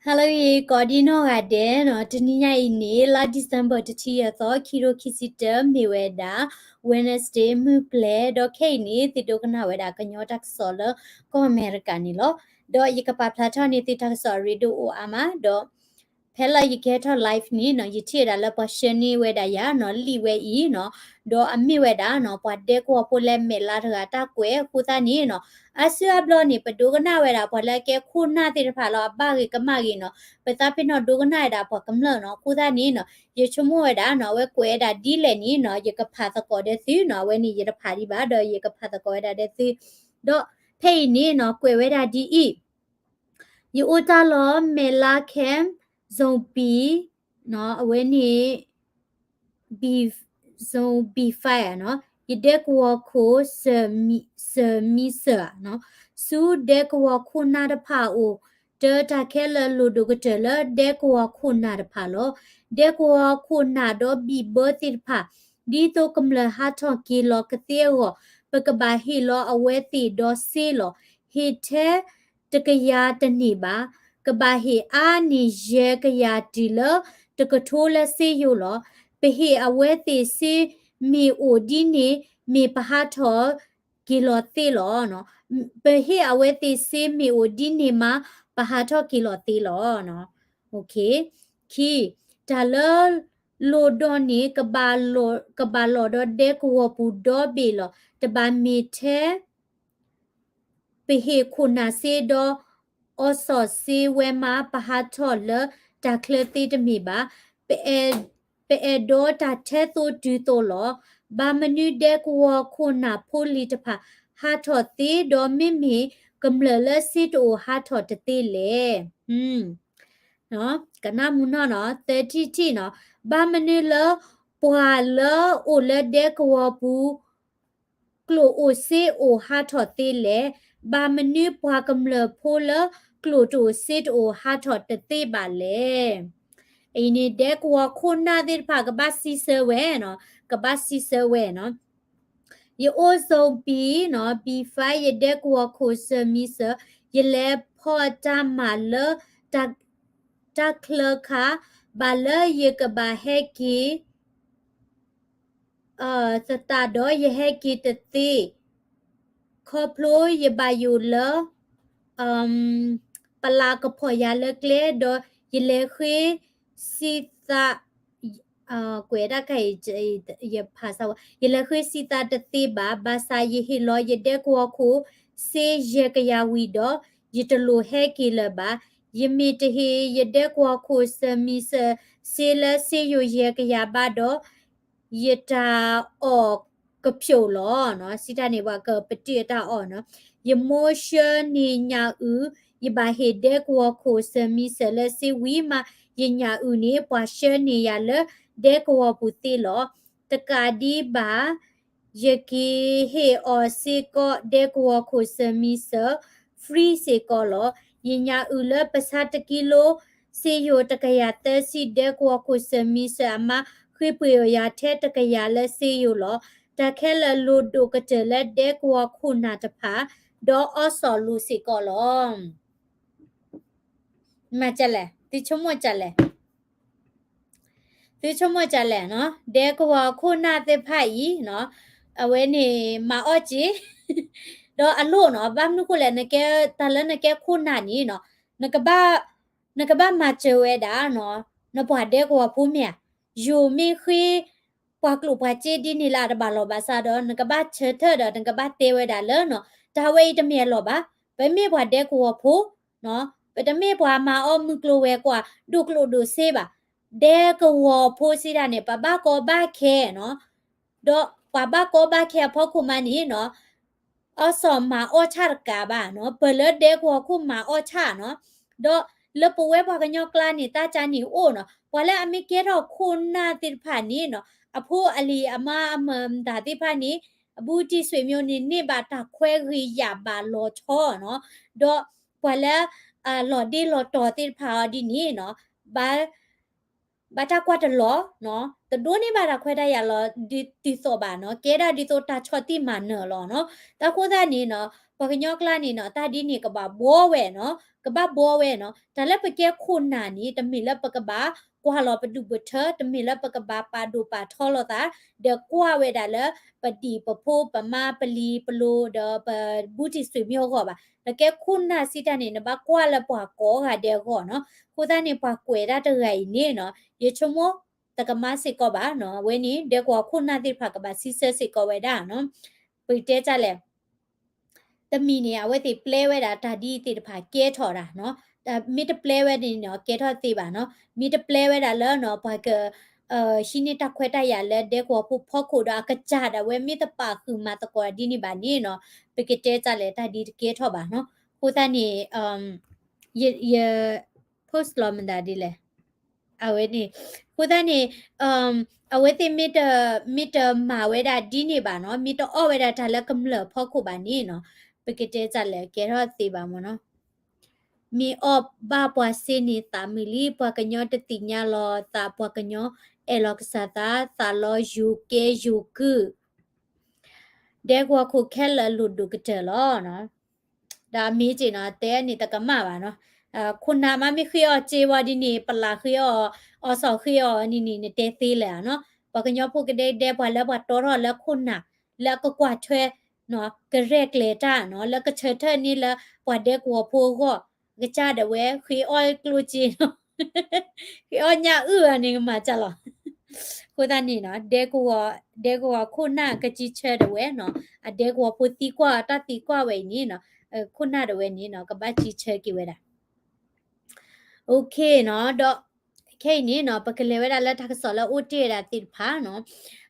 Hello ဂ့ၤ ကိးဒံနီၢ်ဂၤဒဲးနီၤ, တနံၤညါအံၤန့ၣ် လါ December တဆံယဲၢ်သီ ခံကထိခံဆံတၢ မ့ၢ်ဝဲဒၣ် Wednesday မုၢ်ပျဲၢ်, ဒီးခဲအံၤန့ၣ် သုဒိကနၣ်ဝဲဒၣ်ကညီတၢ်ကစီၣ်လၢကီၢ်အမဲရကၤန့ၣ်လီၤ. ဒီးယကပာ်ဖျါထီၣ်န့ၢ်သုတၢ်ကစီၣ်အရ့ဒိၣ်အိၣ်အါမး, ဒီးဖဲလၢယကဟဲထီၣ် live န့ၣ်နီၤ, ယထံၣ်ဝဲဒၣ်လၢပှၤ share န့ၢ်ဝဲဒၣ်ယၤနီၤ, လံာ်ဝဲအံၤနီၤ, ဒီးအမ့ၢ်ဝဲဒၣ်နီၤ, ပှၤဒဲကဝီၤဖိလၢမဲာ်လါတဂၤတၢ်ကွဲးအဃိသတးန့ၣ်နီၤ, အါစုအါဘျီန့ၣ် ပဒိကနၣ်ဝဲဒၣ်ပှၤလၢအကဲခိၣ်နၢ်သ့ၣ်တဖၣ်လီၤ, အဘၣ်ဂ့ၤကမၣ်ဂ့ၤနီၤ, ပသးပ့ၤနီၣ်ဒိကနၣ်ဝဲဒၣ်ပှၤကမျၢၢ်နီၤ, အဃိသတးန့ၣ်နီၤ, ယဆိကမိၣ်ဝဲဒၣ်နီၤ, အဝဲကွဲးဝဲဒၣ်ဒ်လဲၣ်န့ၣ်နီၤ, ယကဖးသကိးဒီးသုနီၤ, အဝဲန့ၣ်ယတဖးဒံးဘၣ် ဒီးယကဖးသကိးဝဲဒၣ်ဒီးသု, ဒီးဖဲအံၤန့ၣ်နီၤ, ကွဲးဝဲဒၣ်ဒ်အံၤ ယအိၣ်တၢ်လီၢ် မဲၣ်လါ camp zone B နီၤ, အဝဲန့ၣ် B zone B five နီၤ, ယဒဲကဝီၤခိၣ် စၢၤမံစၢၤနီၤ, ဆူဒဲကဝီၤခိၣ်နၢ်တဖၣ်အအိၣ်, တၢတၢ်ခဲလၢာ်လိၣ်ဒိၣ်ကတၢၢ်လၢဒဲကဝီၤခိၣ်နၢ်တဖၣ်လီၤ. ဒဲကဝီၤခိၣ်နၢ်ဒီးဘံၣ်ဘၢသ့ၣ်တဖၣ်, ဒ်သိးကမျၢၢ်ဟးထီၣ်က့ၤလီၤကသ့အဂီၢ်, ပကဘၣ်ဟ့ၣ်လီၤအဝဲသ့ၣ်ဒီးစ့လီၤ. ဟ့ၣ်ထဲတကယၤတန့ၢ်ဘၣ်, ကဘၣ်ဟ့ၣ်အါန့ၢ်ယဲၢ်ကယၤတုၤလၢတကထိလၢစ့ယိာ်လီၤ. ပဟ့ၣ်အဝဲသ့ၣ်စ့မ့ၢ်အိၣ်ဒ်န့ၣ် မ့ၢ်ပဟးထီၣ်က့ၤလီၤသ့လီၤ. ပဟ့ၣ်အဝဲသ့ၣ်စ့မ့ၢ်အိၣ်ဒ်န့ၣ်မး ပဟးထီၣ်က့ၤလီၤသ့လီၤ. ခံ, တၢ်လၢလိၣ်ဒီးန့ၣ် ကဘၣ်လီၤဒီးဒဲကဝီၤပူၤဒီဘ့ၣ်လီၤ. တဘၣ်မ့ၢ်ထဲ ပဟ့ၣ်ခိၣ်နၢ်စ့ဒီး အီစီၣ်စ့ဝဲမး ပဟးထီၣ်လၢတၢ်ချၢသ့တမ့ၢ်ဘၣ်. ပအဲၣ်ဒိးတၢ်ထဲသိးတုၤသိးလီၤ. ဘၣ်မနုၤဒဲကဝီၤခိၣ်နၢ်ဖိလံၤတဖၣ် ဟးထီၣ်သ့ဒီး မ့မ့ၢ်ကမျၢၢ်လၢစ့တအိၣ်ဟးထီၣ်တသ့လဲၣ်. ကနၣ်မုၢ်နီၢ်နီၤ, သၢထံၣ်တထံၣ်နီၤ, ဘၣ်မနုၤလၢပှၤလၢအိၣ်လၢဒဲကဝီၤပူၤ ကျိၣ်အိၣ်စ့အိၣ်ဟးထီၣ်သ့လဲၣ်. ဘၣ်မနုၤပှၤကမျၢၢ်ဖိလၢကျိၣ်တအိၣ်စ့တအိၣ်ဟးထီၣ်တသ့ဘၣ်လဲၣ်. အံၤန့ၣ် ဒဲကဝီၤခိၣ်နၢ်သ့ၣ်တဖၣ်ကဘၣ်စံးဆၢဝဲနီၤ, ကဘၣ်စံးဆၢဝဲနီၤ. ယအိၣ် zone B နီၤ, B five ယဒဲကဝီၤခိၣ်စၢၤမံစၢၤ, ယလဲၤဖီၣ်တၢ်မၤလၢ တၢ်ချၢခါ, ဘၣ်လၢယကဘၣ်ဟဲက့ၤ သတးဒီးယဟဲက့ၤတသ့, ခီဖျိယဘၣ်ယိၣ်လၢ ပလးကဖီၣ်ယၤလၢကျဲ, ဒီးယလဲၤဃ့စံးသး ကွဲးဒၣ်ခါအံၤ ယဖးစၢ်ဝဲ, ယလဲၤဃ့စံးသးတသ့ဘၣ်. ဘၣ်ဆၣ်ယဟ့ၣ်လီၤယဒဲကဝီၤခိၣ်စ့ယဲၢ်ကယၤဝံၤဒီး ယတလိၣ်ဟဲက့ၤလၢၤဘၣ်. ယမ့ၢ်တဟ့ၣ်ယဒဲကဝီၤခိၣ်စၢၤမံစၢၤစ့လၢစ့ယိာ်ယဲၢ်ကယၤဘၣ်ဒီး ယတၢ်အီၣ်ကဖျိးလီၤ. စံးတၢ်န့ၣ် ပှၤကပတုာ်အတၢ်အီၣ်နီၤ. ယမိၢ်ဆှၢန့ၢ်ညၣ်အုၣ်, ယဘၣ်ဟ့ၣ်ဒဲကဝီၤခိၣ်စၢၤမံစၢၤလၢစ့ဝံၤမး, ယညၣ်အုၣ်န့ၣ် ပှၤဆှၢန့ၢ်ယၤလၢဒဲကဝီၤပူၤသ့လီၤ. တကးဒံးဘၣ် ယကဟ့ၣ်အီၤစ့ၢ်ကီးဒဲကဝီၤခိၣ်စၢၤမံစၢၤ free စ့ၢ်ကီးလီၤ. ယညၣ်အုၣ်လၢပဆါတကံလိ စ့ယိာ်တကယၤသၢဆံ, ဒဲကဝီၤခိၣ်စၢၤမံစၢၤအမါ ဃ့ပှ့ၤအီၤယၤထဲတကယၤလၢစ့ယိာ်လီၤ. တၢ်ခဲလၢာ်လိၣ်ဒိၣ်ကတၢၢ်လၢဒဲကဝီၤခိၣ်နၢ်တဖၣ် ဒီးအီစီၣ်လိၣ်စ့ၢ်ကီးလီၤ. မၤကလဲၣ်, သုဆိကမိၣ်ကလဲၣ်, သုဆိကမိၣ်ကလဲၣ်နီၤ, ဒဲကဝီၤခိၣ်နၢ်သ့ၣ်တဖၣ်အံၤနီၤ, အဝဲန့ၣ်မၤအီၣ်က့ၤ ဒီးအလိၣ်နီၤ, ဘၣ်မနုၤဃိလဲၣ်, နကဲ တၢ်လၢနကဲခိၣ်နၢ်န့ၣ်နီၤ, နကဘၣ် နကဘၣ်မၤစၢၤဝဲဒၣ်နီၤ, နပှၤဒဲကဝီၤဖိမ့ၢ်ဧါ, ယိၤမ့ၢ်ဃ့ ပှၤကျိၣ်ပှၤစ့ဒ်န့ၣ်လၢအတဘၣ်လီၤဘၣ်ဆၣ်ဒီး နကဘၣ်ဆၢထၢၣ်ဒီး နကဘၣ်တဲဝဲဒၣ်လၢနီၤ, တၢ်ဝဲအံၤတမ့ၢ်အလီၢ်ဘၣ်, ပမ့ၢ်ပှၤဒဲကဝီၤဖိ ပတမ့ၢ်ပှၤမၤအီၣ်မုၢ်ကျိၤဝဲၤကွာ် ဒိၣ်ကျိၣ်ဒိၣ်စ့ဘၣ်. ဒဲကဝီၤဖိစံးတၢ်န့ၣ် ပဘၣ်ကီဘၣ်ခဲနီၤ, ဒီးပှၤဘၣ်ကီဘၣ်ခဲအဖီခိၣ်မးန့ၣ်နီၤ, အီစီၣ်မၤအီၣ်ဆၣ်တကးဘၣ်နီၤ, ပလၢဒဲကဝီၤခိၣ်မၤအီၣ်ဆၣ်နီၤ, ဒီးလၢပဝဲပှၤကညီကျါန့ၣ် တၢ်ကါန့ၣ်အိၣ်နီၤ, ပှၤလၢအမ့ၢ်ကဲထီၣ်ခိၣ်နၢ်သ့ၣ်တဖၣ်န့ၣ်နီၤ, အဖိအလံၤအမါအမၢ်မတၤသ့ၣ်တဖၣ်န့ၣ် အဘူးတံၢ်ဆွေမျိုးန့ၣ် န့ၢ်ဘၣ်တၢ်ခွဲးဂ့ၤယာ်ဘၣ်လီၤဆီနီၤ, ဒီးပှၤလၢ လီၤဒ့လီၤတီၤသ့ၣ်တဖၣ်အီၤဒ်န့ၣ်နီၤ, ဘၣ် ဘၣ်တၢ်ကွၢ်တလီၤနီၤ, တဒိးန့ၢ်ဘၣ်တၢ်ခွဲးတၢ်ယာ်လီၤဒ်သိးဘၣ်နီၤ, ကဲဒၣ်ဒ်သိးတၢ်ဆီၣ်တံၢ်မၤနၢၤလီၤနီၤ. တၢ်ဃိသတးန့ၣ်နီၤ, ပှၤကညီကျါန့ၣ်နီၤ, တၢ်ဒ်န့ၣ်ကဘၣ်ဘှီဝဲနီၤ, ကဘၣ်ဘှီဝဲနီၤ. တၢ်လၢပကဲခိၣ်နၢ်န့ၣ် တမ့ၢ်လၢပကဘၣ်ကွၢ်လီၤပဒုၣ်ပထၢ, တမ့ၢ်လၢပကဘၣ်ပာ်ဒိၣ်ပာ်ထီလိာ်သး ဒီးကွၢ်ဝဲဒၣ်လၢ ပဒံၣ်ပဖိပမါပလံၤပလိၤဒီးပဘူးတံၢ်ဆွေမျိုးအဂီၢ်ဘၣ်. နကဲခိၣ်နၢ်စံးတၢ်န့ၣ် နဘၣ်ကွၢ်လၢပှၤကိးဂၤဒဲးအဂီၢ်နီၤ. အဃိသတးန့ၣ် ပှၤကွဲးတၢ်တဂၤအံၤန့ၣ်နီၤ ယဆိကမိၣ်တကမၣ်စ့ၢ်ကီးဘၣ်နီၤ. အဝဲန့ၣ် ဒဲကဝီၤခိၣ်နၢ်သ့ၣ်တဖၣ်ကဘၣ်စံးဆၢစ့ၢ်ကီးဝဲဒၣ်နီၤ. ပကတဲဒ်လဲၣ် တမံၤန့ၣ် အဝဲသ့ၣ်ပျဲဝဲဒၣ်တၢ်ဒ်အံၤသ့ၣ်တဖၣ်ကဲထီၣ်ဒၣ်နီၤ. မ့ၢ်တပျဲဝဲန့ၣ်နီၤ ကဲထီၣ်သ့ဘၣ်နီၤ. မ့ၢ်တပျဲဝဲဒၣ်လၢနီၤ ပှၤက ဟံးန့ၢ်တၢ်ခွဲးတၢ်ယာ်လၢဒဲကဝီၤဖိဖီခိၣ်ဒီး အကစၢ်ဒၣ်ဝဲမ့ၢ်တပာ်ဃုာ်မၤသကိးဒ်န့ၣ်ဘၣ်န့ၣ်နီၤ ပကတဲဒ်လဲၣ် တၢ်ဒ်တကဲထီၣ်ဘၣ်နီၤ. အဃိသတးန့ၣ် ယ ယ post လီၤမတၤဒ်လဲၣ်. အဝဲန့ၣ် အဃိသတးန့ၣ် အဝဲသ့ၣ်မ့ၢ်တ မ့ၢ်တမၤဝဲဒၣ်ဒ်န့ၣ်ဘၣ်နီၤ, မ့ၢ်တအီၣ်ဝဲဒၣ်တၢ်လၢကမျၢၢ်ဖီခိၣ်ဘၣ်န့ၣ်နီၤ, ပကတဲဒ်လဲၣ် ကဲထီၣ်သ့ဘၣ်မ့ၢ်နီၤ. မ့ၢ်အီၣ်ဘၣ်ပှၤစ့န့ၣ်သးမုာ်လံ, ပှၤကညီတသ့ၣ်ညါလီၤသး, ပှၤကညီအဲၣ်လီၤကစၢ်သး, သးလီယိၤကဲယိၤကုၢ်, ဒဲကဝီၤခိၣ်ခဲလၢာ်လိၣ်ဒိၣ်ကတၢၢ်လီၤ. ဒီးအမ့ၢ်က့ၤနီၤ တဲန့ၣ်တကမၣ်ဘၣ်နီၤ, ခိၣ်နၢ်မ့ၢ်ဃ့အီၣ်စ့ဝဲဒ်န့ၣ် ပလၢ်ဃ့အီၣ်, အီစီၣ်ဃ့အီၣ်န့ၣ်န့ၣ် နတဲသ့လဲၣ်နီၤ. ပှၤကညီဖိကဒဲကဒဲ ပှၤလၢပှၤတီထီၣ်လၢခိၣ်နၢ် လၢအကကွၢ်ထွဲ ကရဲၣ်ကျဲၤတၢ်နီၤ, လၢကဆၢထၢၣ်န့ၢ်လၢပှၤဒဲကဝီၤဖိအဂီၢ်, ကစၢ်ဒၣ်ဝဲဃ့အီၣ်ကျိၣ်စ့နီၤ, ဃ့အီၣ်ညၣ်အုၣ်အန့ၣ်ကမၤကၢ်လီၤ. အဃိသတးန့ၣ်နီၤ ဒဲကဝီၤ, ဒဲကဝီၤခိၣ်နၢ်ကစံးဆၢဒၣ်ဝဲနီၤ, အဒဲကဝီၤဖိသံကွၢ်တၢ်သံကွၢ်ဝဲအံၤန့ၣ်နီၤ, ခိၣ်နၢ်ဒၣ်ဝဲန့ၣ်နီၤ ကဘၣ်စံးဆၢက့ၤဝဲဒၣ် OK နီၤ, ဒီးခဲအံၤန့ၣ်နီၤ ပကလဲၤဝဲဒၣ်လၢတၢ်ကစီၣ်လၢအအိၣ်တ့ၢ်ဝဲဒၣ်သ့ၣ်တဖၣ်နီၤ.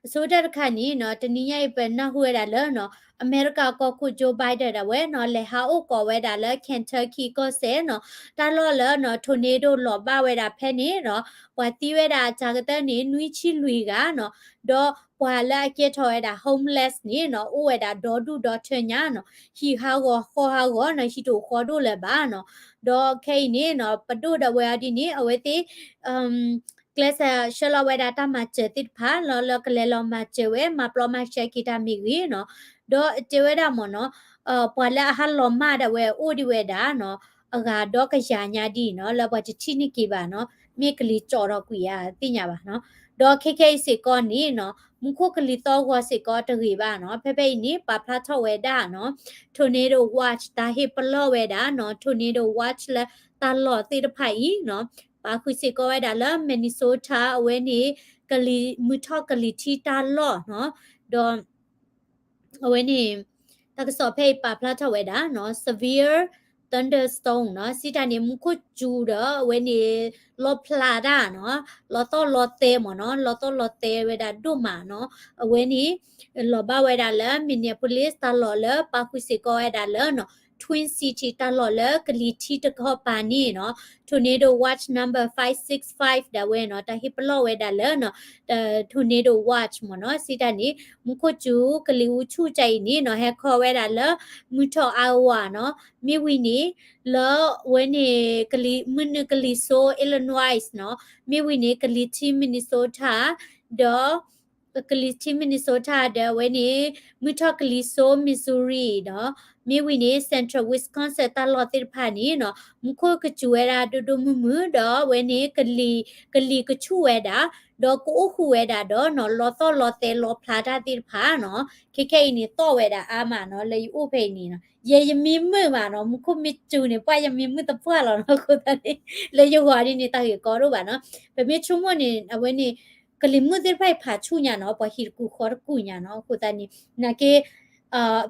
အဆိကတၢၢ်တခါန့ၣ်နီၤ တနံၤညါအံၤ ပနၢ်ဟူဝဲဒၣ်လၢနီၤ အမဲရကၤကီၢ်ခိၣ် Joe Biden ဒၣ်ဝဲနီၤ လဲၤဟးအိၣ်ကီးဝဲဒၣ်လၢ Kentucky ကီၢ်စဲၣ်နီၤ, တၢ်လီၢ်လၢနီၤ tornado လီၤဘၣ်ဝဲဒၣ်ဖဲန့ၣ်နီၤ, ပှၤသံဝဲဒၣ်အစှၤကတၢၢ်န့ၣ် နွံဆံလွံၢ်ဂၤနီၤ, ဒီးပှၤလၢအကဲထီၣ်ဝဲဒၣ် homeless န့ၣ်နီၤ အိၣ်ဝဲဒၣ်ဒီဒူၣ်ဒီထၢညါနီၤ, ဟံၣ်ဟးဂီၤဃီဟးဂီၤနီၤ, ဟံၣ်တအိၣ်ဃီဒိၣ်လၢၤဘၣ်နီၤ. ဒီးခဲအံၤန့ၣ်နီၤ ပဒိၣ်ဒၣ်ဝဲအီၤဒ်န့ၣ် အဝဲသ့ၣ် ကျဲးစၢးဆှၢလီၤဝဲဒၣ်တၢ်မၤစၢၤသ့ၣ်တဖၣ်လီၤ, လၢကလဲၤလီၤမၤစၢၤဝဲ မၤပျီမၤရှဲက့ၤတၢ်မ့ၢ်ဂ့ၤနီၤ, ဒီးတဲဝဲဒၣ်မ့ၢ်နီၤ ပှၤလၢအဟးလီၤမၢ်ဒၣ်ဝဲအိၣ်ဒံးဝဲဒၣ်နီၤ အဂၤဒီကယၤညါဒ်နီၤ, လၢပှၤတထံၣ်န့ၢ်က့ၤဘၣ်နီၤ, မ့ၢ်ကလံၤကၠီၣ်ထီၣ်ကွံာ်ဧါသ့ၣ်ညါဘၣ်နီၤ. ဒီးခဲခဲအံၤစ့ၢ်ကီးန့ၣ်နီၤ မူခိၣ်ကလံၤသီၣ်ဂီၤစ့ၢ်ကီးတဂ့ၤဘၣ်နီၤ, ဖဲဖဲအံၤန့ၣ် ပာ်ဖျါထီၣ်ဝဲဒၣ်နီၤ tornado watch တၢ်ဟ့ၣ်ပလီၢ်ဝဲဒၣ်နီၤ tornado watch လၢတၢ်လီၢ်သ့ၣ်တဖၣ်အံၤနီၤ, ပာ်ဃုာ်စ့ၢ်ကီးဝဲဒၣ်လၢ Minnesota အဝဲန့ၣ် ကလံၤမုၢ်ထီၣ်ကလံၤထံးတၢ်လီၢ်နီၤ, ဒီး အဝဲန့ၣ် တၢ်ကစီၣ်ဖဲအံၤပာ်ဖျါထီၣ်ဝဲဒၣ်နီၤ severe thunderstorm နီၤ, စံးတၢ်န့ၣ် မူခိၣ်စူၤဒီးအဝဲန့ၣ် လီဖျးတၢ်နီၤ, လီသီၣ်လီသဲမ့ၢ်နီၤ, လီသီၣ်လီသဲဝဲဒၣ်ဒိၣ်မးနီၤ, အဝဲန့ၣ် လီၤဘၣ်ဝဲဒၣ်လၢ Minneapolis တၢ်လီၢ်လၢပာ်ဃုာ်စ့ၢ်ကီးဝဲဒၣ်လၢနီၤ Twin City တၢ်လီၢ်လၢကလံၤထံးတကီၢ်ပၤန့ၣ်နီၤ, tornado watch number five six five ဒၣ်ဝဲနီၤ, တၢ်ဟ့ၣ်ပလီၢ်ဝဲဒၣ်လၢနီၤ tornado watch မ့ၢ်နီၤ, စံးတၢ်န့ၣ် မူခိၣ်စူၤကလံၤအူဆူၣ်ကၢ်အံၤန့ၣ်နီၤ ဟဲခီဝဲဒၣ်လၢ မုၢ်ထီၣ် Iowa နီၤ, မ့ၢ်ဝံၤန့ၣ် လၢအဝဲန့ၣ် ကလံၤ မုၢ်နုာ်ကလံၤစိ Illinois နီၤ, မ့ၢ်ဝံၤန့ၣ် ကလံၤထံး Minnesota ဒီး ကလံၤထံး Minnesota ဒီးအဝဲန့ၣ် မုၢ်ထီၣ်ကလံၤစိ Missouri ဒီး မ့ၢ်ဝံၤန့ၣ် Central Wisconsin တၢ်လီၢ်သ့ၣ်တဖၣ်န့ၣ်နီၤ မူခိၣ်ကစူၤဝဲဒၣ်ဒိၣ်ဒိၣ်မုၢ်မုၢ် ဒီးအဝဲန့ၣ် ကလံၤ ကလံၤကဆူၣ်ဝဲဒၣ် ဒီးကအိၣ်ဃုာ်ဝဲဒၣ်ဒီးနီၤ လီသီၣ်လီသဲလီဖျးတၢ်သ့ၣ်တဖၣ်နီၤ ခဲခဲအံၤန့ၣ် သီၣ်ဝဲဒၣ်အါမးနီၤ လၢယအိၣ်ဖဲအံၤန့ၣ်နီၤ ယဲယမံမုာ်မးနီၤ မူခိၣ်မ့ၢ်စူၤန့ၣ် ပှၤယမံမုာ်သပှၢ်လီၤနီၤ အဃိသတးန့ၣ် လၢယဂီၢ်ဒ်န့ၣ် တၢ်ဂ့ၢ်ကီဒိၣ်ဘၣ်နီၤ ပမ့ၢ်ဆိကမိၣ်န့ၣ် အဝဲန့ၣ် ကလံၤမုၢ်သ့ၣ်တဖၣ်အံၤဖးဆူၣ်ညါနီၤ ပှၤဟံၣ်တကူၣ်ဃီတကူၣ်ညါနီၤ အဃိသတးန့ၣ် နာ်က့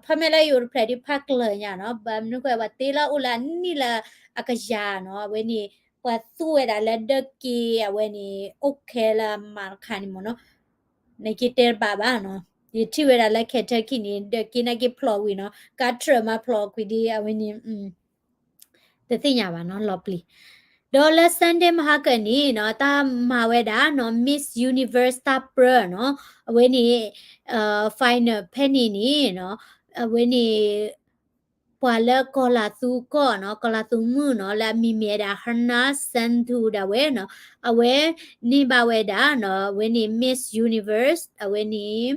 ဖဲမဲာ်လၢယအိၣ်တဖျၢၣ်ဒ်ဖးကျၢၤညါနီၤ ဘၣ်မနုၤဃိ ပှၤတ့လၢအိၣ်လၢအနံၣ်လၢအကယၤနီၤ အဝဲန့ၣ် ပှၤသူဝဲဒၣ်လၢဒၢက့အဝဲန့ၣ် အိၣ်ခဲလၢအမးတခါန့ၣ်မ့ၢ်နီၤ နာ်က့တဲတဘၣ်ဘၣ်နီၤ ယထံၣ်ဝဲဒၣ်လၢ Kentucky န့ၣ် ဒၢက့နာ်က့ဖျိးဝံၤနီၤ ကးထြၢၣ်မးဖျိးကွံာ်ဒ်အဝဲန့ၣ် တသ့ၣ်ညါဘၣ်နီၤ လီၤပျံၤ ဒီးလၢ Sunday မဟါကၢန့ၣ်နီၤ တၢ်မၤဝဲဒၣ်နီၤ Miss Universe တၢ်ပြၢနီၤ အဝဲန့ၣ် final ဖဲန့ၣ်န့ၣ်နီၤ အဝဲန့ၣ် ပှၤလၢကီၢ်လၤသူကီၢ်နီၤ ကီၢ်လၤသူမုၣ်နီၤ လၢအမံၤမ့ၢ်ဝဲဒၣ် Hana Sandhu ဒၣ်ဝဲနီၤ အဝဲန့ၢ်ဘၣ်ဝဲဒၣ်နီၤ အဝဲန့ၣ် Miss Universe အဝဲန့ၣ်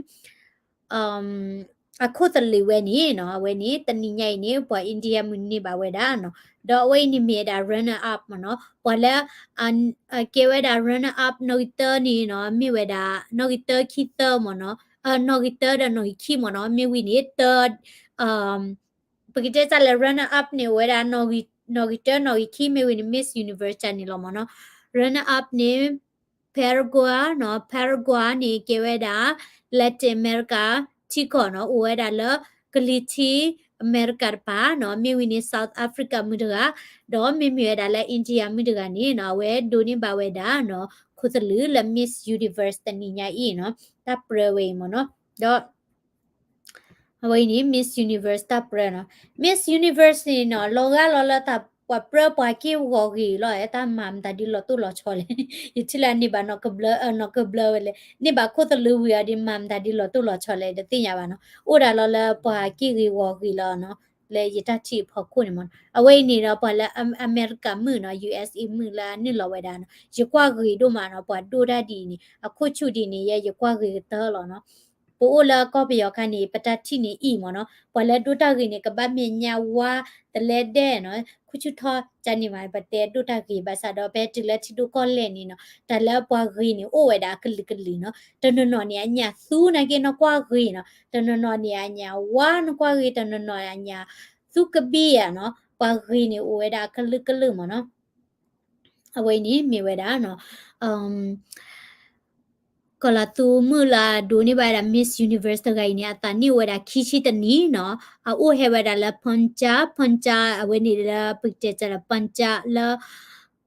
အခိၣ်သလုးဝဲန့ၣ်နီၤ အဝဲန့ၣ် တနံၤညါအံၤန့ၣ် ပှၤ India မုၣ်န့ၢ်ဘၣ်ဝဲဒၣ်နီၤ ဒီးအဝဲအံၤန့ၣ်မ့ၢ်ဝဲဒၣ် runner up မ့ၢ်နီၤ, ပှၤလၢ ကဲဝဲဒၣ် runner up နီၣ်ဂံၢ်တၢန့ၣ်နီၤ မ့ၢ်ဝဲဒၣ် နီၣ်ဂံၢ်တၢခံသၢမ့ၢ်နီၤ, နီၣ်ဂံၢ်တၢဒီးနီၣ်ဂံၢ်ခံမ့ၢ်နီၤ, မ့ၢ်ဝံၤန့ၣ် တ ပကတဲတၢ်လၢ runner up န့ၣ် အိၣ်ဝဲဒၣ် နီၣ်ဂံၢ်တၢ နီၣ်ဂံၢ်ခံ မ့ၢ်ဝံၤန့ၣ် Miss Universe န့ၣ်လီၤမ့ၢ်နီၤ. Runner up န့ၣ် Paraguay နီၤ, Paraguay န့ၣ် ကဲဝဲဒၣ် Latin America ထံကီၢ်နီၤ, အိၣ်ဝဲဒၣ်လၢ ကလံၤထံး အမဲရကၤတပၤနီၤ, မ့ၢ်ဝံၤန့ၣ် South Africa မုၢ်တဂၤ, ဒီးမ့မ့ၢ်ဝဲဒၣ်လၢ India မုၢ်တဂၤန့ၣ်နီၤ, အဝဲဒိးန့ၢ်ဘၣ်ဝဲဒၣ်နီၤ ခိၣ်သလုးလၢ Miss Universe တနံၤညါအံၤနီၤ, တၢ်ပြၢဝဲအံၤမ့ၢ်နီၤ, ဒီး အဝဲအံၤန့ၣ် Miss Universe တၢ်ပြၢနီၤ. Miss Universe န့ၣ်နီၤ လီၤဂာ်လီၤလၢတၢ်ပှၤပြၢပှၤက့ၢ်ဂီၤဂ့ၤလီၤ, တၢ်မၤမတၤဒ်လီၤတိၢ်လီၤဆီလဲၣ်, ယထံၣ်လၢန့ၢ်ဘၣ်နီၢ်ကဘျၢ, နီၢ်ကဘျၢဝဲလဲၣ်, န့ၢ်ဘၣ်ခိၣ်သလုးဝံၤအီၤဒီး မၤမတၤဒ်လီၤတိၢ်လီၤဆီလဲၣ် တသ့ၣ်ညါဘၣ်နီၤ, အိၣ်ဒၣ်လီၤလၢပှၤက့ၢ်ဂ့ၤဂီၤဂ့ၤလီၤနီၤ, လၢယတၢ်ထံၣ်အဖီခိၣ်န့ၣ်မ့ၢ်နီၤ. အဝဲအံၤန့ၣ်ဒီး ပှၤလၢအမဲရကၤမုၣ်နီၤ, USA မုၣ်လၢအနုာ်လီၤဝဲဒၣ်နီၤ, ယကွၢ်ဂ့ၤဒိၣ်မးနီၤ, ပှၤဒိၣ်တၢ်ဒ်အံၤန့ၣ် အခိၣ်ဆူၣ်ဒ်န့ၣ် ယဲယကွၢ်ဂ့ၤကတၢၢ်လီၤနီၤ. ပအိၣ်လၢကီၢ်ပယီၤခါန့ၣ် ပတၢ်ထံၣ်န့ၣ်အံၤမ့ၢ်နီၤ, ပှၤလၢဒိၣ်တၢ်ဂ့ၤန့ၣ် ကဘၣ်မဲာ်ညါဝါ တလဲဒဲးနီၤ, ခိၣ်ဆူၣ်ထီၣ်ကန့ၣ်မး ပတဲဒိၣ်တၢ်ဂ့ၤ, ဘၣ်ဆၣ်ဒီး ဖဲတုၤလၢထံဒိၣ်ကီၢ်လဲၢ်န့ၣ်နီၤ, တၢ်လၢပှၤဂ့ၤန့ၣ် အိၣ်ဝဲဒၣ်အကလုာ်ကလုာ်နီၤ, တနီၤနီၤန့ၣ် အညၣ်သူနာ်က့ နကွၢ်ဂ့ၤနီၤ, တနီၤနီၤန့ၣ် အညၣ်ဝါနကွၢ်ဂ့ၤ, တနီၤနီၤအညၣ်သူကဘံၣ်ဧါနီၤ, ပှၤဂ့ၤန့ၣ် အိၣ်ဝဲဒၣ်အကလုာ်ကလုာ်မ့ၢ်နီၤ. အဝဲအံၤန့ၣ်မ့ၢ်ဝဲဒၣ်နီၤ, ကီၤလၤသူမုၣ်လၢအဒိးန့ၢ်ဘၣ်ဝဲဒၣ် Miss Universe တဂၤအံၤန့ၣ် အသးနံၣ်အိၣ်ဝဲဒၣ်ခံဆံတနံၣ်နီၤ, အအိၣ်ဟဲဝဲဒၣ်လၢ Punjab, Punjab အဝဲန့ၣ်လၢပကတဲတၢ်လၢ Punjab လၢ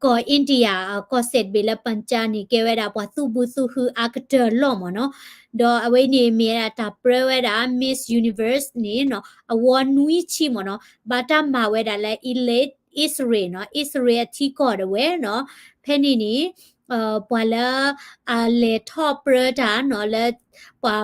ကီၢ် India ကီၢ်စဲၣ်တဘ့ၣ်လၢ Punjab န့ၣ် ကဲဝဲဒၣ်ပှၤသူၣ်ဘုသူၣ်ဟုအါကတၢၢ်လီၢ်မ့ၢ်နီၤ, ဒီးအဝဲန့ၣ်မ့ၢ်ဝဲဒၣ်တၢ်ပြၢဝဲဒၣ် Miss Universe န့ၣ်နီၤ အဝီနွံဆံမ့ၢ်နီၤ, ဘၣ်တၢ်မၤဝဲဒၣ်လၢ Israel နီၤ, Israel အထံကီၢ်ဒၣ်ဝဲနီၤ, ဖဲန့ၣ်န့ၣ် ပှၤလၢ အလဲၤထီၣ်ပြၢတၢ်နီၤ လၢ ပှၤ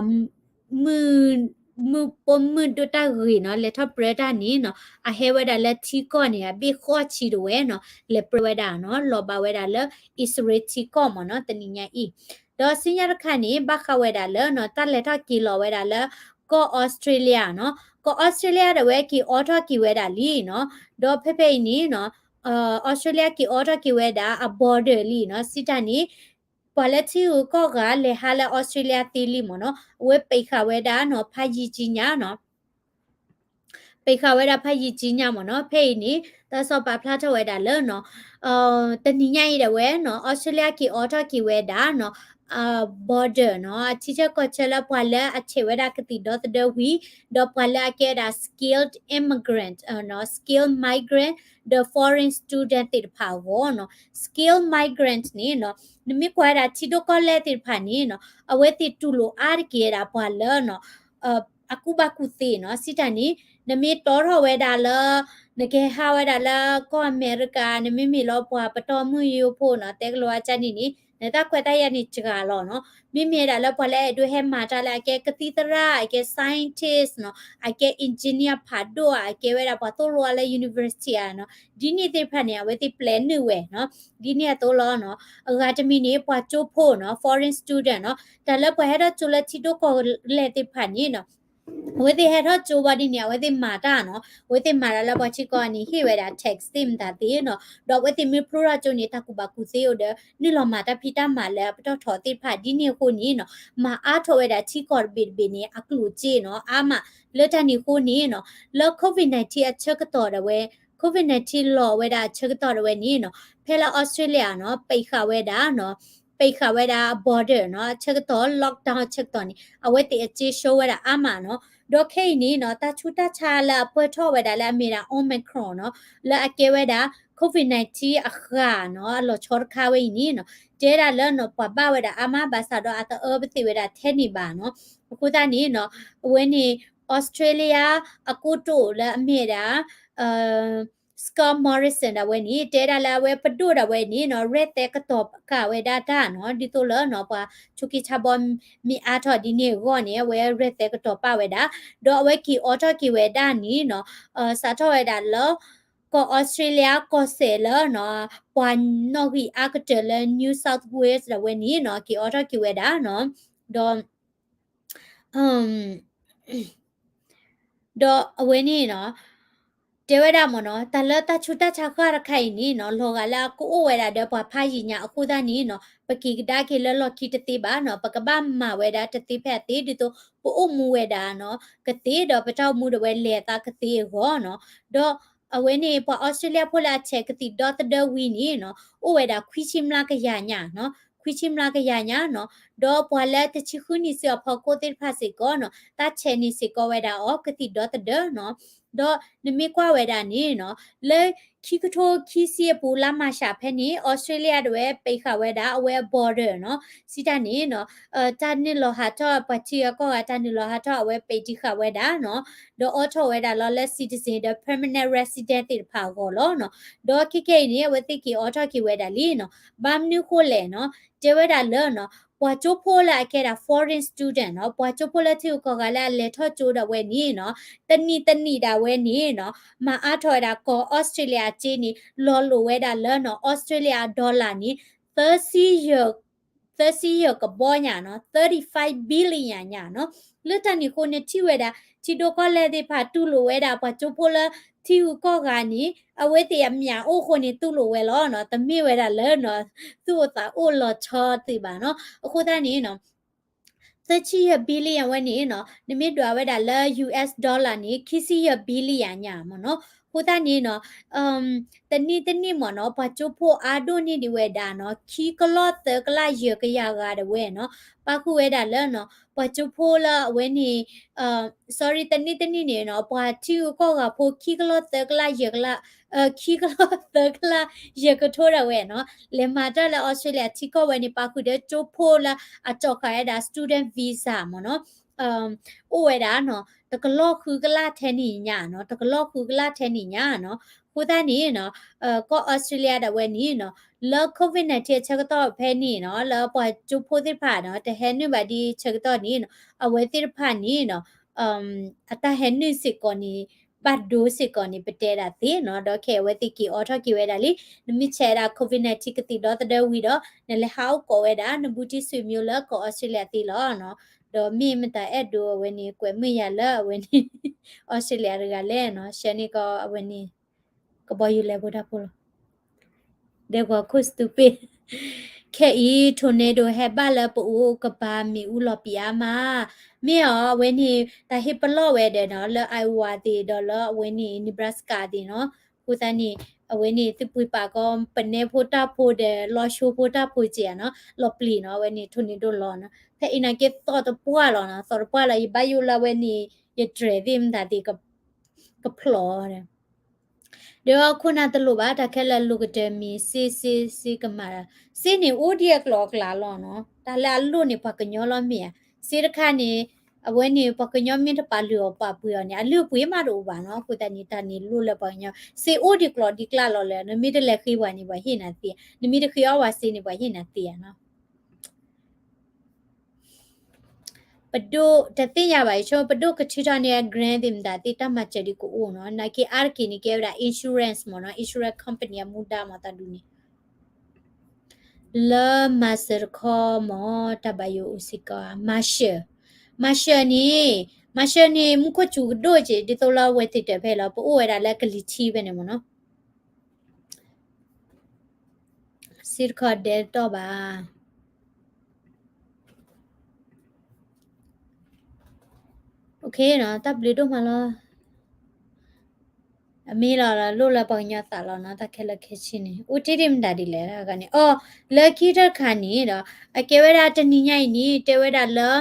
မုၢ်ပိာ်မုၣ်ဒိၣ်တၢ်ဂ့ၤနီၤ လဲၤထီၣ်ပြၢတၢ်န့ၣ်နီၤ အဟဲဝဲဒၣ်လၢထံကီၢ်န့ၣ် အဘ့ၣ်ဃိးဆံဒၣ်ဝဲနီၤ လဲၤပြၢဝဲဒၣ်နီၤ လီၤဘၣ်ဝဲဒၣ်လၢ အံၣ်စရ့လးထံကီၢ်မ့ၢ်နီၤ တနံၤညါအံၤ, ဒီးဆူညါတခါန့ၣ် ဘၣ်ဃးဝဲဒၣ်လၢနီၤ တၢ်လဲၤထီၣ်က့ၤလီၤဝဲဒၣ်လၢ ကီၢ်အီစထြ့လယါနီၤ ကီၢ်အီစထြ့လယါဒၣ်ဝဲက့ၤအိးထီၣ်က့ၤဝဲဒၣ်လံနီၤ ဒီးဖဲဖဲအံၤန့ၣ်နီၤ အီစထြ့လယါက့ၤအိးထီၣ်က့ၤဝဲဒၣ်အ border လံနီၤ စံးတၢ်န့ၣ် ပှၤလၢထံဂုၤကီၢ်ဂၤလဲၤဟးလၢအီစထြ့လယါသ့လံမ့ၢ်နီၤ အဝဲပိတ်ဃာ်ဝဲဒၣ်နီၤ ဖးယံာ်ကံညါနီၤ ပိတ်ဃာ်ဝဲဒၣ်ဖးယံာ်ကံညါမ့ၢ်နီၤ ဖဲအံၤန့ၣ် တၢ်ကစီၣ်ပာ်ဖျါထီၣ်ဝဲဒၣ်လၢနီၤ တနံၤညါအံၤဒၣ်ဝဲနီၤ အီစထြ့လယါက့ၤအိးထီၣ်က့ၤဝဲဒၣ်နီၤ border နီၤ အထံဆၢကီၢ်ဆၢလၢပှၤလၢအဆဲးဝဲဒၣ်ကသံၣ်ဒီသဒၢဝံၤ ဒီးပှၤလၢအကဲဝဲဒၣ် skilled immigrant နီၤ skilled migrant ဒီး foreign student သ့ၣ်တဖၣ်အဂီၢ်နီၤ skilled migrant န့ၣ်နီၤ နမ့ၢ်ကွၢ်ဝဲဒၣ်ထံဒိၣ်ကီၢ်လဲၢ်သ့ၣ်တဖၣ်န့ၣ်နီၤ အဝဲသ့ၣ်တူၢ်လိာ်အါတက့ၢ်ဝဲဒၣ်ပှၤလၢနီၤ အကူၣ်ဘၣ်ကူၣ်သ့နီၤ စံးတၢ်န့ၣ် နမ့ၢ်တီထီၣ်ဝဲဒၣ်လၢ နကဟးဝဲဒၣ်လၢကီၢ်အမဲရကၤ နမ့မ့ၢ်လီၤပှၤပတီၢ်မုၢ်ယိဖိနီၤ တဲကလီၤအါကန့ၣ်န့ၣ် နတၢ်ခွဲးတၢ်ယာ်န့ၣ်စှၤလီၤနီၤ မ့မ့ၢ်ဝဲဒၣ်လၢပှၤလၢအဲၣ်ဒိးဟဲမၤတၢ်လၢအကဲကသံၣ်သရၣ် အကဲ scientist နီၤ အကဲ engineer ဖးဒိၣ်ဧါ အကဲဝဲဒၣ်ပှၤသိၣ်လိအီၤလၢ university ဧါနီၤ ဒ်န့ၣ်သ့ၣ်တဖၣ်န့ၣ် အဝဲသ့ၣ်ပျဲနုာ်ဝဲနီၤ ဒ်န့ၣ်အသိးလီၤနီၤ အဂၤတမံၤန့ၣ် ပှၤကၠိဖိနီၤ foreign student နီၤ တၢ်လၢပှၤဟဲထီၣ်ကၠိလၢထံဒိၣ်ကီၢ်လဲၢ်သ့ၣ်တဖၣ်န့ၣ်နီၤ အဝဲသ့ၣ်ဟဲထီၣ်ကၠိဘၣ်ဒ်န့ၣ် အဝဲသ့ၣ်မၤတၢ်နီၤ အဝဲသ့ၣ်မၤတၢ်လၢပှၤထံကီၢ်န့ၣ် ဟ့ၣ်ဝဲဒၣ် tax သ့ၣ်မတၤသ့နီၤ ဒီးအဝဲသ့ၣ်မ့ၢ်ဖျိထီၣ်ကၠိန့ၣ် တၢ်ကူၣ်ဘၣ်ကူၣ်သ့အိၣ်ဒီး နုာ်လီၤမၤတၢ်ဖံးတၢ်မၤလၢအပတီၢ်ထီသ့ၣ်တဖၣ် ဒ်န့ၣ်အဃိန့ၣ်နီၤ မၤအါထီၣ်ဝဲဒၣ်ထံကီၢ်တဘ့ၣ်တဘ့ၣ်န့ၣ် အကျိၣ်စ့နီၤ အါမး လၢတၢ်န့ၣ်အဃိန့ၣ်နီၤ လၢ COVID nineteen အဆၢကတီၢ်ဒၣ်ဝဲ COVID nineteen လီၤဝဲဒၣ်အဆၢကတီၢ်ဒၣ်ဝဲန့ၣ်နီၤ ဖဲလၢအီစထြ့လယါနီၤ ပိတ်ဃာ်ဝဲဒၣ်နီၤ ပိတ်ဃာ်ဝဲဒၣ် border နီၤ အဆၢကတီၢ် lockdown အဆၢကတီၢ်န့ၣ် အဝဲသ့ၣ်အစ့ရှုံးဝဲဒၣ်အါမးနီၤ ဒီးခဲအံၤန့ၣ်နီၤ တၢ်ဆူးတၢ်ဆါလၢအပၢၢ်ထီၣ်ဝဲဒၣ်လၢအမ့ၢ်ဒၣ် Omicron နီၤ လၢအကဲဝဲဒၣ် COVID nineteen အဂၤနီၤ အလီၤဆီတခါဝဲအံၤန့ၣ်နီၤ တဲဒၣ်လၢနီၤ ပှၤဘၣ်ဝဲဒၣ်အါမး ဘၣ်ဆၣ်ဒီးအတအၢပသ့ၣ်ဝဲဒၣ်ထဲန့ၣ်ဘၣ်နီၤ အဃိသတးန့ၣ်နီၤ အဝဲန့ၣ် အီစထြ့လယါ အကိတိာ်လၢအမ့ၢ်ဒၣ် Scott Morrison ဒၣ်ဝဲန့ၣ် တဲဒၣ်လၢအဝဲပဒိၣ်ဒၣ်ဝဲန့ၣ်နီၤ ရဲၣ်သဲကတီၤကၢ်ဝဲဒၣ်တၢ်နီၤ ဒ်သိးလၢနီၤ ပှၤဆိးက့ဆါဘီမ့ၢ်အါထီၣ်ဒ်န့ၣ်အဂီၢ်န့ၣ် အဝဲရဲၣ်သဲကတီၤပာ်ဝဲဒၣ် ဒီးအဝဲက့ၤအိးထီၣ်က့ၤဝဲဒၣ်န့ၣ်နီၤ စးထီၣ်ဝဲဒၣ်လၢ ကီၢ်အီစထြ့လယါကီၢ်စဲၣ်လၢနီၤ ပှၤနီၣ်ဂံၢ်အါကတၢၢ်လၢ New South Wales ဒၣ်ဝဲန့ၣ်နီၤ က့ၤအိးထီၣ်က့ၤဝဲဒၣ်နီၤ ဒီး ဒီးအဝဲန့ၣ်နီၤ တဲဝဲဒၣ်မ့ၢ်နီၤ တၢ်လၢတၢ်ဆူးတၢ်ဆါဃၣ်တခါအံၤန့ၣ်နီၤ လီၤဂာ်လၢအကအိၣ်ဝဲဒၣ်ဒီးပှၤဖးယံာ်ညါအဃိသတးန့ၣ်နီၤ ပက့ၤကဒါက့ၤလၢလီၢ်ခံတသ့ဘၣ်နီၤ ပကဘၣ်မၤဝဲဒၣ်တသ့ဖဲအသ့ ဒ်သိးပအိၣ်မူဝဲဒၣ်နီၤ ကသ့ဒီးပတၢ်အိၣ်မူဒၣ်ဝဲလဲၤအသးကသ့အဂီၢ်နီၤ ဒီးအဝဲန့ၣ် ပှၤအီစထြ့လယါဖိလၢအဆဲးကသံၣ်ဒီသဒၢဝံၤန့ၣ်နီၤ အိၣ်ဝဲဒၣ်ခွံဆံမျးကယၤညါနီၤ ခွံဆံမျးကယၤညါနီၤ ဒီးပှၤလၢတဆံဃုနံၣ်ဆူအဖီခိၣ်သ့ၣ်တဖၣ်စ့ၢ်ကီးနီၤ တၢ်ဆဲးန့ၢ်စ့ၢ်ကီးဝဲဒၣ်အီၤကသံၣ်ဒီသဒၢနီၤ ဒီးနမ့ၢ်ကွၢ်ဝဲဒၣ်န့ၣ်နီၤ လၢခံကထိခံဆံအပူၤလါမၢ်ၡးဖဲန့ၣ် အီစထြ့လယါဒၣ်ဝဲပံးဃာ်ဝဲဒၣ်အဝဲအ border နီၤ စံးတၢ်န့ၣ်နီၤ တၢ်နုာ်လီၤဟးထီၣ်ပှၤထံဂၤကီၢ်ဂၤတၢ်နုာ်လီၤဟးထီၣ်အဝဲပံးတံၢ်ဃာ်ဝဲဒၣ်နီၤ ဒီးအိးထီၣ်ဝဲဒၣ်လီၤလၢ citizen ဒီး permanent resident သ့ၣ်တဖၣ်အဂီၢ်လီၤနီၤ ဒီးခဲကနံၣ်အံၤန့ၣ် အဝဲသ့ၣ်က့ၤအိးထီၣ်က့ၤဝဲဒၣ်လံနီၤ ဘၣ်မနုၤဃိလဲၣ်နီၤ တဲဝဲဒၣ်လၢနီၤ ပှၤကၠိဖိလၢအကဲဒၣ် foreign student နီၤ ပှၤကၠိဖိလၢထံဂၤကီၢ်ဂၤလၢအလဲၤထီၣ်ကၠိဒၣ်ဝဲန့ၣ်နီၤ တနံၣ်တနံၣ်ဒၣ်ဝဲန့ၣ်နီၤ မၤအါထီၣ်ဝဲဒၣ်ကီၢ်အီစထြ့လယါအစ့န့ၣ် လီၤလိာ်ဝဲဒၣ်လၢနီၤ အီစထြ့လယါအ dollar န့ၣ် သၢဆံယဲၢ် သၢဆံယဲၢ်ကဘီညါနီၤ thirty-five billion ညါနီၤ လၢတၢ်န့ၣ်အဃိန့ၣ် ထံၣ်ဝဲဒၣ် ထံဒိၣ်ကီၢ်လဲၢ်သ့ၣ်တဖၣ်တူၢ်လိာ်ဝဲဒၣ် ပှၤကၠိဖိလၢထံဂၤကီၢ်ဂၤန့ၣ် အဝဲသ့ၣ်အမၠးအိၣ်အဃိန့ၣ် တူၢ်လိာ်ဝဲလီၤနီၤ တမ့ၢ်ဝဲဒၣ်လၢနီၤ သူၣ်အိၣ်သးအိၣ်လီၤဆီသ့ဘၣ်နီၤ အဃိသတးန့ၣ်နီၤ သၢဆံယဲၢ် billion ဝဲန့ၣ်နီၤ နမ့ၢ်ဒွးဝဲဒၣ်လၢ US dollar န့ၣ် ခံဆံယဲၢ် billion ညါမ့ၢ်နီၤ အဃိသတးန့ၣ်နီၤ တနံၣ်တနံၣ်မ့ၢ်နီၤ ပှၤကၠိဖိအါဒိၣ်န့ၢ်ဒံးဝဲဒၣ်နီၤ ခံကလီၢ်သၢကလးယဲၢ်ကယၤဂၤဒၣ်ဝဲနီၤ ပာ်ဃုာ်ဝဲဒၣ်လၢနီၤ ပှၤကၠိဖိလၢအဝဲန့ၣ် sorry တနံၣ်တနံၣ်န့ၣ်နီၤ ပှၤထံဂၤကီၢ်ဂၤဖိ ခံကလီၢ်သၢကလးယဲၢ်ကလး ခံကလီၢ်သၢကလးယဲၢ်ကထိဒၣ်ဝဲနီၤ လဲၤမၤတၢ်လၢအီစထြ့လယါထံကီၢ်ဝဲန့ၣ် ပာ်ဃုာ်ဒီးကၠိဖိလၢအတီၣ်ဃာ်ဝဲဒၣ် student visa မ့ၢ်နီၤ အိၣ်ဝဲဒၣ်နီၤ တကလီၢ်ဃုကလးထဲန့ၣ်ညါနီၤ တကလီၢ်ဃုကလးထဲန့ၣ်ညါနီၤ အဃိသတးန့ၣ်နီၤ ကီၢ်အီစထြ့လယါဒၣ်ဝဲန့ၣ်နီၤ လၢ COVID nineteen အဆၢကတီၢ်ဖဲန့ၣ်နီၤ လၢပှၤကၠိဖိသ့ၣ်တဖၣ်နီၤ တဟဲနုာ်ဘၣ်ဒ်ဆၢကတီၢ်န့ၣ်နီၤ အဝဲသ့ၣ်တဖၣ်န့ၣ်နီၤ အတၢ်ဟဲနုာ်စ့ၢ်ကီးန့ၣ် ဘၣ်ဒိစ့ၢ်ကီးန့ၣ် ပတဲဒၣ်သ့နီၤ ဒီးခဲအံၤအဝဲသ့ၣ်က့ၤအိးထီၣ်က့ၤဝဲဒၣ်လံ နမ့ၢ်ဆဲးဒၣ် COVID nineteen ကသံၣ်ဒီသဒၢဝံၤဒီး နလဲၤဟးအိၣ်ကိးဝဲဒၣ် နဘူးတံၢ်ဆွေမျိုးလၢကီၢ်အီစထြ့လယါသ့လီၤနီၤ ဒီးမ့ၢ်မတၤအဲၣ်ဒိးအဝဲန့ၣ် ကွဲးမုာ်ယၤလၢအဝဲန့ၣ် အီစထြ့လယါတဂၤလဲၣ်နီၤ ဆှၢန့ၢ်ကီးအဝဲန့ၣ် ကဘီယူၤလဲၤဖိတၢ်ဖိလီၤ ဒဲကဝီၤခိၣ် stupid ခဲအံၤ tornado ဟဲဘၣ်လၢပအိၣ်ကပၤမ့ၣ်အူလီၤပံာ်အါမး မ့ၢ်အီၤ အဝဲန့ၣ် တၢ်ဟ့ၣ်ပလီၢ်ဝဲဒီးနီၤ လၢ Iowa သ့ၣ်ဒီးလၢအဝဲန့ၣ် Nebraska သ့ၣ်နီၤ အဃိသတးန့ၣ် အဝဲန့ၣ် သုပှ့ၤပာ်ကီ ပနဲဖိတၢ်ဖိဒီး လီၤဆိဖိတၢ်ဖိစ့ၢ်ဧါနီၤ လီၤပျံၤနီၤ အဝဲန့ၣ် tornado လီၤနီၤ ဖဲအံၤနာ်က့သီၣ်တပှၢ်လီၤနီၤ သီၣ်တပှၢ်လီၤ ယဘၣ်ယိၣ်လၢအဝဲန့ၣ် ယတြဲၤသ့ၣ်မတၤသ့ၣ် ကဖျိးဒီး ဒီးခိၣ်နၢ်တလိၣ်ဘၣ် တၢ်ခဲလၢာ်လိာ်ကတၢၢ်မ့ၢ်စ့စ့စ့ကမၣ်ဒီး စ့န့ၣ်အိၣ်ဒံးအကျိၤအကျဲလီၤနီၤ တၢ်လၢအလိၣ်န့ၣ် ပှၤကညီလီၤမ့ၢ်ဧါ စ့တခါန့ၣ် အဝဲန့ၣ် ပှၤကညီမ့ၢ်တပာ်လုၢ်အီၤပာ်ပှ့ၤအီၤန့ၣ် အလုၢ်အပှ့ၤမးတအိၣ်ဘၣ်နီၤ အဃိသတးန့ၣ် တၢ်န့ၣ်လိၣ်လၢပှၤကညီ စ့အိၣ်ဒံးကျိၤဒံးကျဲလီၤလၢ နမ့ၢ်တလဲၤဃ့ပှၤန့ၣ် ပှၤဟ့ၣ်နၤသ့ နမ့ၢ်တဃ့အီၣ်ပှၤစ့န့ၣ် ပှၤဟ့ၣ်နၤသ့ဧါနီၤ ပဒိၣ်တသ့ၣ်ညါဘၣ် ယဆိ ပဒိၣ်ကထုးထီၣ်န့ၢ် grant သ့ၣ်မတၤသ့ၣ် တၢ်မၤစၢၤဒ်ကအိၣ်နီၤ နာ်က့အါတက့ၢ်န့ၣ် ကဲဝဲဒၣ် insurance မ့ၢ်နီၤ insurance company အမူဒါမ့ၢ်သးဒ်န့ၣ် လၢမၤစၢၤတခီမ့ၢ် တၢ်ဘၣ်ယိၣ်အိၣ်စ့ၢ်ကီး မၤစၢၤ မၤစၢၤန့ၣ် မၤစၢၤန့ၣ် မူခိၣ်စူၤကဒိၣ်က့ၤ ဒ်သိးလၢအဝဲသ့ၣ်တဖၣ်လီၤ ပအိၣ်ဝဲဒၣ်လၢကလံၤထံးဖဲန့ၣ်မ့ၢ်နီၤ စ့တခီဒဲတတီၢ်ဘၣ် တၢ်ဘျုးဒိၣ်မးလီၤ. အမ့ၢ်လီၤ လိၣ်လၢပှၤကညီသးလီၤနီၤ တၢ်ခဲလၢာ်ခဲဆ့န့ၣ် အိၣ်တ့ၢ်တ့ၢ်မတၤဒ်လဲၣ်ဂၤန့ၣ် အီ လၢခံတခါန့ၣ်ဒီး အကဲဝဲဒၣ်တနံၤညါအံၤန့ၣ် တဲဝဲဒၣ်လၢ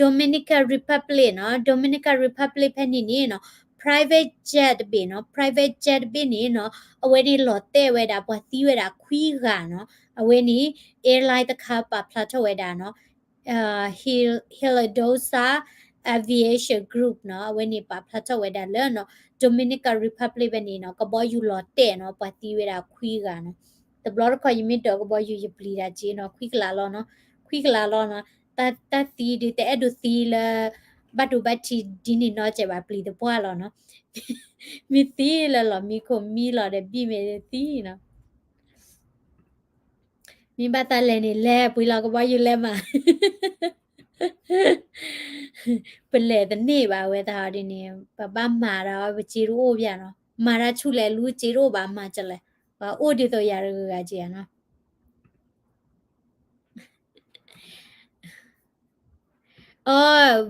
Dominican Republic နီၤ Dominican Republic ဖဲန့ၣ်န့ၣ်နီၤ private jet တဘ့ၣ်နီၤ private jet တဘ့ၣ်န့ၣ်နီၤ အဝဲန့ၣ်လီၤတဲာ်ဝဲဒၣ် ပှၤသံဝဲဒၣ်ခွံဂၤနီၤ အဝဲန့ၣ် airline တခါပာ်ဖျါထီၣ်ဝဲဒၣ်နီၤ Hil- Hilidosa Aviation Group နီၤ အဝဲန့ၣ်ပာ်ဖျါထီၣ်ဝဲဒၣ်လၢနီၤ Dominican Republic ဖဲန့ၣ်နီၤ ကဘီယူၤလီၤတဲာ်နီၤ ပှၤသံဝဲဒၣ်ခွံဂၤနီၤ တဘျီတခီယမ့ၢ်ဒိးကဘီယူၤယပျံၤတၢ်က့နီၤ ခွံကလးလီၤနီၤ ခွံကလးလီၤနီၤ တၢ် တၢ်သံဒုး တအဲၣ်ဒိးသံလၢ ဘၣ်ဒိဘၣ်ထံးဒ်န့ၣ်နီတစဲးဘၣ် ပျံၤတပှၢ်လီၤနီၤ မ့ၢ်သံလၢလီၢ်မံခိၣ်မံလီၤဒီးဘံၣ်မ့ၢ်သံနီၤ မ့ၢ်ဘၣ်သးလဲၤန့ၣ် လဲၤပှ့ၤလီၤကဘီယူၤလဲၤမး ပလဲၤတန့ၢ်ဘၣ်ဝဲသးဟီဒ်န့ၣ် ပဘၣ်မၤဒီးပစ့တအိၣ်ဘၣ်နီၤ မၤတၢ်ဆူၣ်လဲၤလူစ့တအိၣ်ဘၣ် မၤကလဲၣ်, ပှၤအိၣ်ဒ်သိးယၤတဂၤဂၤက့ၤဧါနီၤ. အီ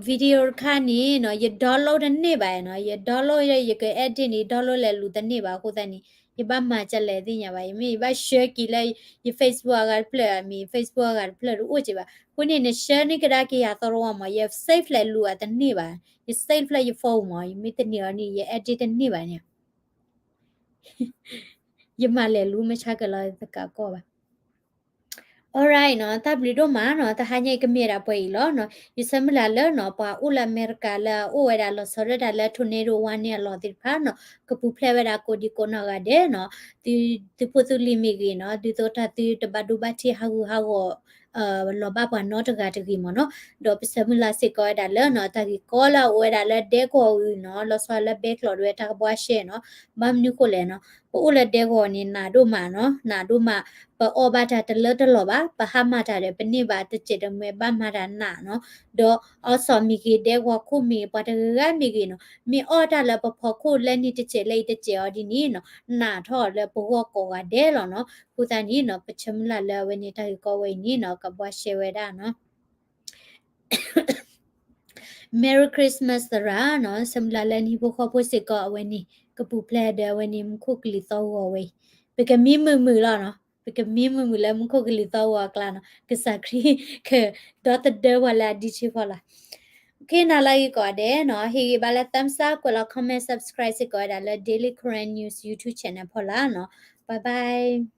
video တခါန့ၣ်နီၤ ယ download တန့ၢ်ဘၣ်နီၤ, ယ download ယက edit န့ၣ် download လဲၤလူၤတန့ၢ်ဘၣ်အဃိသတးန့ၣ် ယဘၣ်မၤကလဲၣ်သ့ၣ်ညါဘၣ်, ယမ့ၢ်ယဘၣ် share က့ၤလၢယ Facebook အဂၤတဖျၢၣ်မ့ၢ် Facebook အဂၤတဖျၢၣ်တအိၣ်က့ၤဘၣ်, အဃိန့ၣ် န share န့ၢ်ကဒါက့ၤယၤသီတဝီမး ယ save လဲၤလူၤအတန့ၢ်ဘၣ်, ယ save လၢယ phone မး ယမ့ၢ်တန့ၢ်အီၤန့ၣ် ယ edit တန့ၢ်ဘၣ်န့ၣ် ယမၤလဲၤလူၤမ့ၢ်ဆါကလီၤသကးကီၢ်ဘၣ်. Alright နီၤ, တၢ်ဘျုးဒိၣ်မးနီၤ, တဟါညါအံၤကမ့ၢ်ဒၣ်ပှဲၤအံၤလီၤနီၤ, ယဆၢမုၢ်လၢ်လၢနီၤ ပှၤအိၣ်လၢအမဲရကၤလၢအအိၣ်ဝဲဒၣ်လီၤဆီဒၣ်တၢ်လၢ tornado warning အလီၢ်သ့ၣ်တဖၣ်နီၤ ကပူၤဖျဲးဝဲဒၣ်ကိးဒံကိးနီၢ်ဂၤဒဲးနီၤ, သု သုဖိသုလံၤမ့ၢ်ဂ့ၤနီၤ ဒ်သိးတၢ်သုတဘၣ်ဒိဘၣ်ထံးဟးဂူာ်ဟးဂီၤ လီၤဘၣ်ပှၤနီတဂၤတဂ့ၤမ့ၢ်နီၤ, ဒီးပဆၢမုၢ်လၢ်စ့ၢ်ကီးဝဲဒၣ်လၢနီၤ တၢ်ဂ့ၢ်ကီလၢအအိၣ်ဝဲဒၣ်လၢဒဲကဝီၤအံၤနီၤ လီၤဆီလၢဘဲကျိးဒၣ်ဝဲတၢ်ကဘှါရှဲနီၤ, ဘၣ်မနုၤဃိလဲၣ်နီၤ ပအိၣ်လၢဒဲကဝီၤန့ၣ် နးဒိၣ်မးနီၤ နးဒိၣ်မး, ပအီၣ်ဘၣ်တၢ်တလၢတလီၤဘၣ်, ပဟါမၢ်တၢ်ဒီး ပန့ၢ်ဘၣ်တစဲးတမှဲဘၣ်မၤတၢ်နးနီၤ, ဒီးအီစီၣ်မ့ၢ်ဂ့ၤ ဒဲကဝီၤခိၣ်မ့ၢ်ဂ့ၤ ပှၤတဂၤဂၤမ့ၢ်ဂ့ၤနီၤ မ့ၢ်အီၣ်တၢ်လၢပဖီခိၣ်လၢန့ၣ်တစဲးလၢအံၤတစဲးအီၤဒ်န့ၣ်နီၤ နးထီၣ်လၢပဂီၢ်ကိးဂၤဒဲးလီၤနီၤ, အဃိသတးန့ၣ်နီၤ ပဆၢမုၢ်လၢ်လၢအဝဲန့ၣ်တၢ်ဂ့ၢ်ကီဝဲအံၤန့ၣ်နီၤ ကဘှါရှဲဝဲဒၣ်နီၤ Merry Christmas သရၣ်နီၤ, ဆၢမုၢ်လၢ်လၢနဟံၣ်ဖိဃီဖိစ့ၢ်ကီးအဝဲန့ၣ် ကပူၤဖျဲးဒီးအဝဲန့ၣ် မူခိၣ်ကလံၤသီဂီၤဝဲအံၤ, ပကမံမုာ်မုာ်လီၤနီၤ, ပကမံမုာ်မုာ်လၢမူခိၣ်ကလံၤသီဂီၤအကျါနီၤ, ကစၢ်ခရံာ်ကဒီသဒၢပှၤလၢအဒံးဆ့ဖီလာ်. Okay နၤလၢအဂ့ၤကိးဂၤဒဲးနီၤ, ဟ့ၣ်ဂံၢ်ဘါလၢ thumbs up ကွဲးလီၤ comment subscribe စ့ၢ်ကီးဝဲဒၣ်လၢ Daily Karen News YouTube channel ဖီလာ်နီၤ, bye bye.